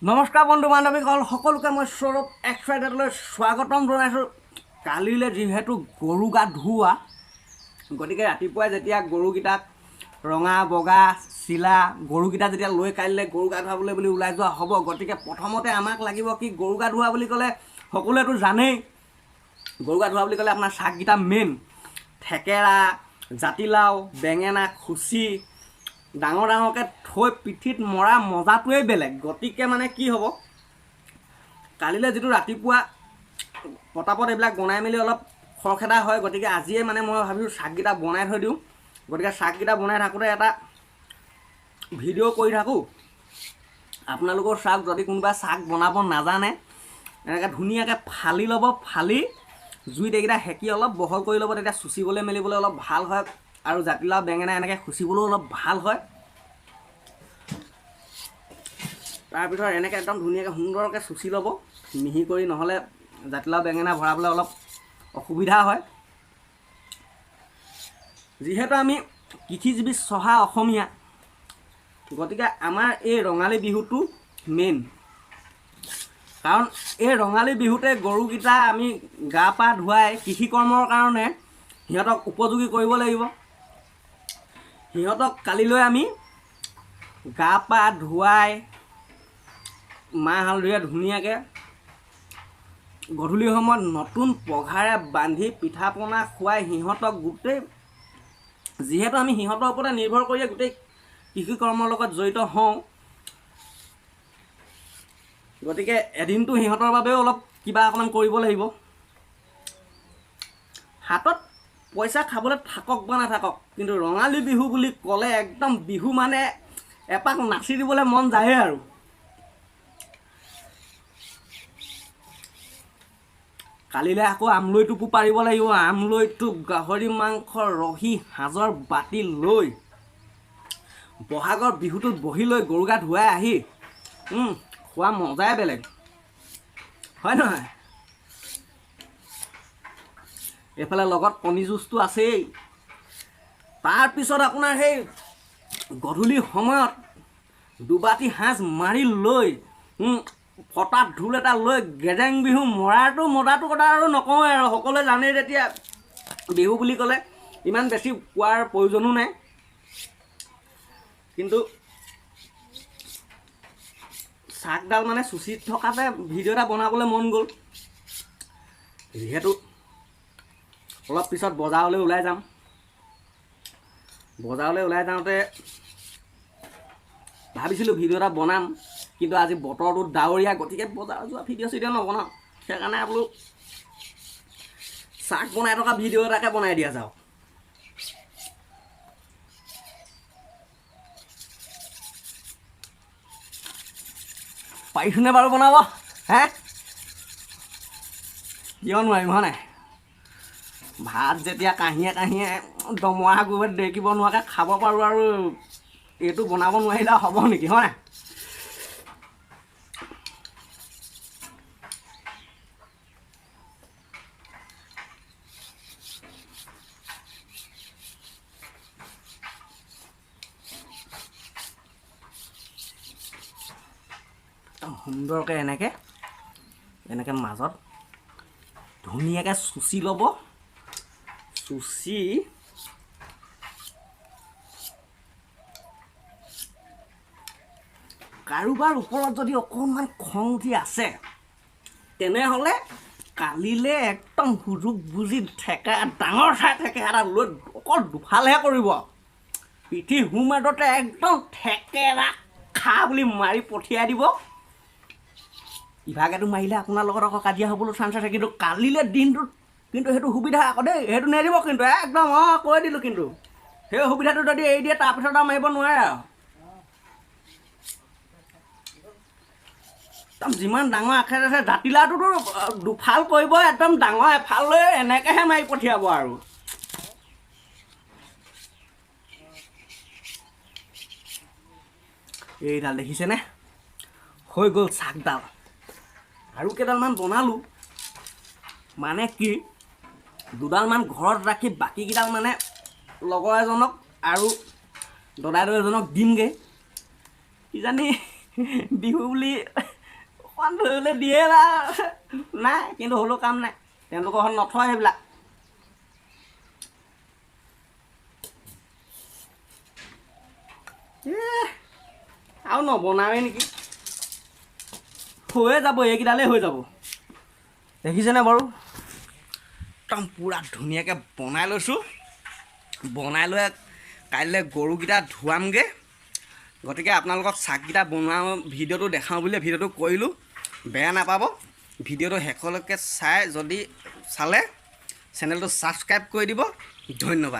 নমস্কাৰ বন্ধু বান্ধৱীসকল, সকলোকে মই সৌৰভ এক্সাইটেডলৈ স্বাগতম জনাইছোঁ। কালিলৈ যিহেতু গৰু গা ধুওৱা, গতিকে ৰাতিপুৱাই যেতিয়া গৰুকেইটাক ৰঙা বগা চিলা গৰুকেইটা যেতিয়া লৈ কাইলৈ গৰু গা ধুৱাবলৈ বুলি ওলাই যোৱা হ'ব, গতিকে প্ৰথমতে আমাক লাগিব কি, গৰু গা ধোৱা বুলি ক'লে সকলোৱেতো জানেই, গৰু গা ধোৱা বুলি ক'লে আপোনাৰ শাককেইটা মেইন, থেকেৰা, জাতিলাও, বেঙেনা, খুচি ডাঙৰ ডাঙৰকৈ থৈ পিঠিত মৰা মজাটোৱেই বেলেগ। গতিকে মানে কি হ'ব, কালিলৈ যিটো ৰাতিপুৱা পটাপট এইবিলাক বনাই মেলি অলপ খৰখেদা হয়, গতিকে আজিয়ে মানে মই ভাবিছোঁ শাককেইটা বনাই থৈ দিওঁ। গতিকে শাককেইটা বনাই থাকোঁতে এটা ভিডিঅ' কৰি থাকোঁ, আপোনালোকৰ চাওক। যদি কোনোবা শাক বনাব নাজানে, এনেকৈ ধুনীয়াকৈ ফালি ল'ব, ফালি জুইত এইকেইটা সেকি অলপ বহল কৰি ল'ব, তেতিয়া চুচিবলৈ মেলিবলৈ অলপ ভাল হয় আৰু জাতিলাও বেঙেনা এনেকৈ খুচিবলৈও অলপ ভাল হয়। তাৰপিছত এনেকৈ একদম ধুনীয়াকৈ সুন্দৰকৈ চুচি ল'ব মিহি কৰি, নহ'লে জাতিলাও বেঙেনা ভৰাবলৈ অলপ অসুবিধা হয়। যিহেতু আমি কৃষিজীৱী চহা অসমীয়া, গতিকে আমাৰ এই ৰঙালী বিহুটো মেইন, কাৰণ এই ৰঙালী বিহুতে গৰুকেইটা আমি গা পা ধুৱাই কৃষিকৰ্মৰ কাৰণে সিহঁতক উপযোগী কৰিব লাগিব। সিহঁতক কালিলৈ আমি গা পা ধুৱাই মাহ হালধিৰে ধুনীয়াকৈ গধূলি সময়ত নতুন পঘাৰে বান্ধি পিঠা পনা খুৱাই সিহঁতক গোটেই, যিহেতু আমি সিহঁতৰ ওপৰতে নিৰ্ভৰ কৰিয়ে গোটেই কৃষিকৰ্মৰ লগত জড়িত হওঁ, গতিকে এদিনটো সিহঁতৰ বাবেও অলপ কিবা অকণমান কৰিব লাগিব। হাতত পইচা খাবলৈ থাকক বা নাথাকক, কিন্তু ৰঙালী বিহু বুলি ক'লে একদম বিহু মানে এপাক নাচি দিবলৈ মন যায়েই আৰু। কালিলৈ আকৌ আমলৈ টোপো পাৰিব লাগিব, আমলৈ টোপ, গাহৰি মাংস, ৰহি সাজৰ বাতি লৈ বহাগৰ বিহুটোত বহি লৈ গৰু গা ধুৱাই আহি খোৱা মজাই বেলেগ, হয় নহয়? এইফালে লগত কণী জুচটো আছেই। তাৰপিছত আপোনাৰ সেই গধূলি সময়ত দুবাতি সাঁজ মাৰি লৈ ফটাত ঢোল এটা লৈ গেজেং বিহু মৰাটো মজাটো কথা আৰু নকওঁৱে আৰু, সকলোৱে জানেই যেতিয়া বিহু বুলি ক'লে ইমান বেছি কোৱাৰ প্ৰয়োজনো নাই। কিন্তু শাকডাল মানে চুচি থকাতে ভিডিঅ' এটা বনাবলৈ মন গ'ল, যিহেতু অলপ পিছত বজাৰলৈ ওলাই যাম। বজাৰলৈ ওলাই যাওঁতে ভাবিছিলোঁ ভিডিঅ' এটা বনাম, কিন্তু আজি বতৰটো ডাৱৰীয়া, গতিকে বজাৰত যোৱা ভিডিঅ' চিডিঅ' নবনাওঁ। সেইকাৰণে বোলো শাক বনাই থকা ভিডিঅ' এটাকে বনাই দিয়া যাওক। পাৰিছোনে বাৰু বনাব? হে, কিয় নোৱাৰিম, হয় নাই? ভাত যেতিয়া কাঁহীয়ে কাঁহীয়ে দমৰা গোবৰত ডেকিব নোৱাৰাকৈ খাব পাৰোঁ, আৰু এইটো বনাব নোৱাৰিলে হ'ব নেকি, হয় নাই? একদম সুন্দৰকৈ এনেকৈ এনেকৈ মাজত ধুনীয়াকৈ চুচি ল'ব, চুচি কাৰোবাৰ ওপৰত যদি অকণমান খং উঠি আছে, তেনেহ'লে কালিলৈ একদম সুযোগ বুজি থেকেৰা ডাঙৰ চাই থেকেৰা এটা লৈ অকল দুফালহে কৰিব, পিঠি সোঁমাজতে একদম থেকেৰা খা বুলি মাৰি পঠিয়াই দিব। ইভাগেটো মাৰিলে আপোনাৰ লগত আকৌ কাজিয়া হ'বলৈ চান্স আছে, কিন্তু কালিলৈ দিনটোত কিন্তু সেইটো সুবিধা আকৌ দেই, সেইটো নেৰিব কিন্তু, একদম অঁ কৈ দিলোঁ। কিন্তু সেই সুবিধাটো যদি এৰি দিয়ে, তাৰপিছত আৰু মাৰিব নোৱাৰে আৰু। একদম যিমান ডাঙৰ আখেৰ আছে, জাতিলাওটোতো দুফাল কৰিব, একদম ডাঙৰ এফাল লৈ এনেকৈহে মাৰি পঠিয়াব আৰু। এইডাল দেখিছেনে, হৈ গ'ল শাকডাল। আৰু কেইডালমান বনালোঁ, মানে কি দুডালমান ঘৰত ৰাখি বাকীকেইডাল মানে লগৰ এজনক আৰু দদাইদেউ এজনক দিমগৈ, কিজানি বিহু বুলি অকণমান ধৰিবলৈ দিয়ে বা নাই, কিন্তু হ'লেও কাম নাই, তেওঁলোকৰ ঘৰত নথয় সেইবিলাক। আৰু নবনাওৱে নেকি, হৈয়ে যাব, এইকেইডালেই হৈ যাব। দেখিছেনে বাৰু, একদম পূৰা ধুনীয়াকৈ বনাই লৈছোঁ। বনাই লৈ কাইলৈ গৰুকেইটা ধুৱামগৈ। গতিকে আপোনালোকক চাককেইটা বনোৱা ভিডিঅ'টো দেখাওঁ বুলিয়ে ভিডিঅ'টো কৰিলোঁ, বেয়া নাপাব। ভিডিঅ'টো শেষলৈকে চাই যদি চালে চেনেলটো ছাবস্ক্ৰাইব কৰি দিব। ধন্যবাদ।